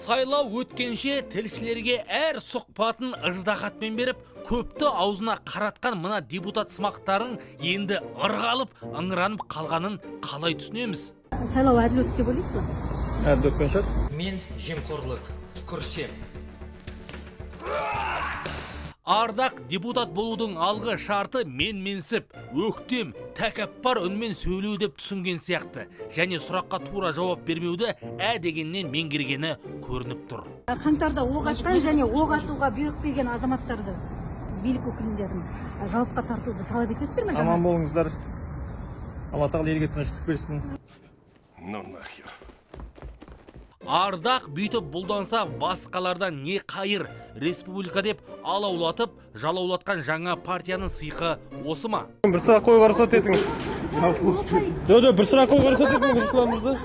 Сайлау өткенше тілшілерге әр сұхбатын ыждаһатпен беріп, көпті аузына қаратқан мына депутат сымақтарың енді ырғалып, ыңыранып қалғанын қалай түсінеміз? Сайлау әділ өтті деп ойлайсыз ба? Әділ өткен шығар. Мен жемқорлық көрсем. Ардақ депутат болудың алғы шарты менменсіп, өктем, тәкаппар үнмен сөйлеу деп түсінген сияқты. Және сұраққа тура жауап бермеуді ә дегеннен меңгергені көрініп тұр. Қаңтарда оқ атқан және оқ атуға бұйрық берген азаматтарды, билік өкілдерін жауапқа тартуды талап етесіздер ме? Аман болыңыздар. Алла тағала елге тыныштық берсін. Ну нахер. Ардақ бүйтіп бұлданса, басқалардан не қайыр? Республика деп алаулатып, жалаулатқан жаңа партияның сиқы осы ма? Бір сұрақ қоюға рұқсат етіңіз. Жоқ, жоқ, бір сұрақ қоюға рұқсат етіңіз, Руслан мырза.